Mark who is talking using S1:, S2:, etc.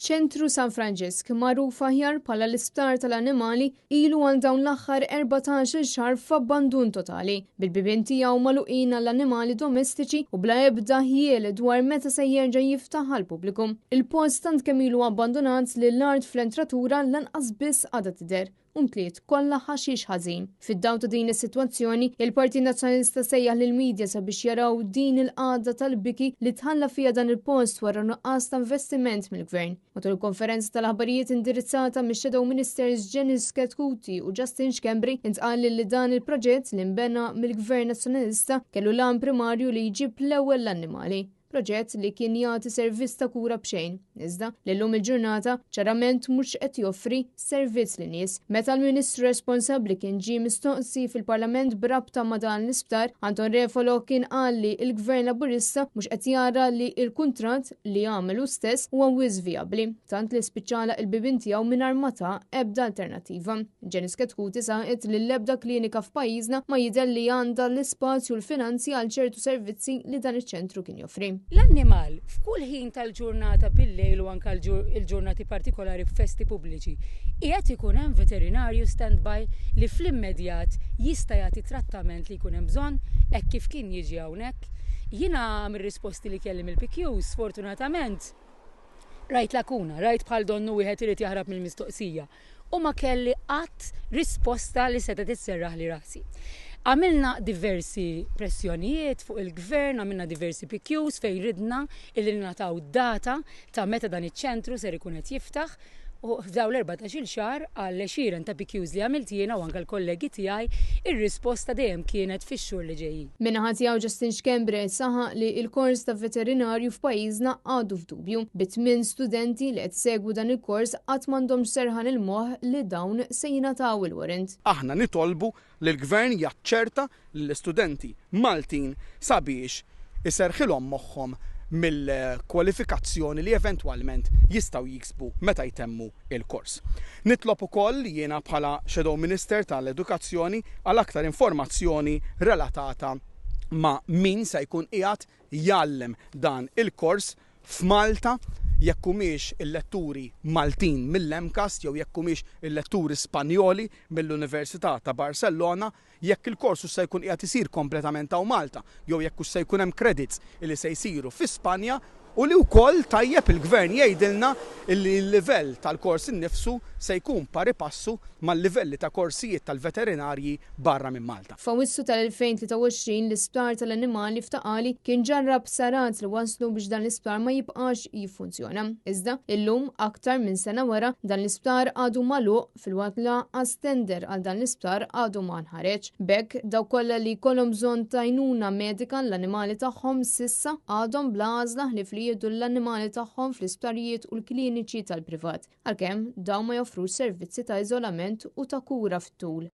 S1: Ċentru San Franġisk, magħruf aħjar bħala l-Isptar tal-Annimali, ilu għal dawn l-aħħar 14-il xahar f'abbandun totali, bil-bibien tiegħu magħluqin għall-annimali domestiċi u bla ebda ħjiel dwar meta se jerġa' jiftaħ għall-pubbliku. Il-post tant kemm ilu abbandunat li l-art fl-entratura lanqas biss għadha tidher u mtliet kollha ħaxix ħażin. Fid-dawl ta' din is-sitwazzjoni, il-Partit Nazzjonalista sejjaħ lill-media sabiex jaraw din il-qagħda tal-biki li tħalla fiha dan il-post wara nuqqas ta' investiment mill-Gvern. Matul il-konferenza tal-aħbarijiet indirizzata mix-Shadow Ministers Janice Chetcuti u Justin Schembri, intqal li dan il-proġett li nbena mill-Gvern Nazzjonalista kellu l-għan primarju li jġib l-ewwel l-annimali. Proġett li kien jagħti servizz ta' kura b'xejn, iżda li llum il-ġurnata ċarament mhux qed joffri servizz lin-nies. Meta l-Ministru responsabbli kien ġie mistoqsi fil-Parlament b'rabta ma' dan l-isptar, Anton Refalo kien qal li l-Gvern Laburista mhux qed jara li l-kuntratt li għamel hu stess huwa wisq vijabbli, tant li spiċċa għalaq il-bibien tiegħu mingħajr ma ta ebda alternattiva. Janice Chetcuti saħqet li l-ebda klinika f'pajjiżna ma jidher li għandha l-ispazju u l-finanzi għal ċertu servizzi li dan iċ-ċentru kien joffri.
S2: L-annimal, f'kull ħin tal-ġurnata bil-lejl u anke l-ġurnati partikolari f'festi pubbliċi, qiegħed ikun hemm veterinarju stand-by li fl-immedjat jista' jagħti trattament li jkun hemm bżonn hekk kif kien jiġi hawnhekk. Jiena mir-risposti li kelli mill-PQs, sfortunatament, rajt lakuna, rajt bħal donnu wieħed irid jaħrab mill-mistoqsija. u ma kelli qatt risposta li setgħet isserraħli rasi. Għamilna diversi pressjonijiet fuq il-Gvern, għamilna diversi PQs fejn ridna illi ningħataw data ta' meta dan iċ-ċentru ser ikun qed jiftaħ u f'dawn l-14-il xahar għall-għexieren ta' PQs li għamilt jiena u anke l-kollegi tiegħi, ir-risposta dejjem kienet fix-xhur li ġejjin.
S1: Min-naħa tiegħu Justin Schembri saħaq li l-kors ta' veterinarju f'pajjiżna għadu f'dubju, bi tminn studenti li qed isegwu dan il-kors qatt m'għandhomx serħan il-moħħ li dawn se jingħataw il-warrant.
S3: Aħna nitolbu lill-Gvern jaċċerta lill-istudenti Maltin sabiex iserrħilhom moħħhom mill-kwalifikazzjoni li eventwalment jistgħu jiksbu meta jtemmu l-kors. Nitlob ukoll jiena bħala Shadow Minister tal-Edukazzjoni għal aktar informazzjoni relatata ma' min se jkun qiegħed jgħallem dan il-kors f'Malta, jekk humiex il-letturi Maltin mill-MCAST jew jekk humiex il-letturi Spanjoli mill-Università ta' Barcellona, jekk il-kors hux se jkun qiegħed isir kompletament hawn Malta jew jekk hux se jkun hemm credits li se jsiru fi Spanja u li wkoll tajjeb il-Gvern jgħidilna li l-livell tal-kors innifsu se jkun pari passu mal-livelli ta' korsijiet tal-veterinarji barra minn Malta.
S1: F'Awwissu tal-2023 l-Isptar tal-Annimali f'Ta' Qali kien ġarrab ħsarat li wasslu biex dan l-isptar ma jibqax jiffunzjona. Iżda, illum, aktar minn sena wara, dan l-isptar għadu magħluq filwaqt li lanqas tender għal dan l-isptar għadu ma nħareġ. B'hekk, dawk kollha li jkollhom bżonn t'għajnuna medika l-annimali tagħhom s'issa għadhom bla għażla ħlief li jieħdu l-annimali tagħhom fl-isptarijiet u l-kliniċi tal-privat, għalkemm dawn ma joffrux servizzi ta' iżolament u ta' kura fit-tul.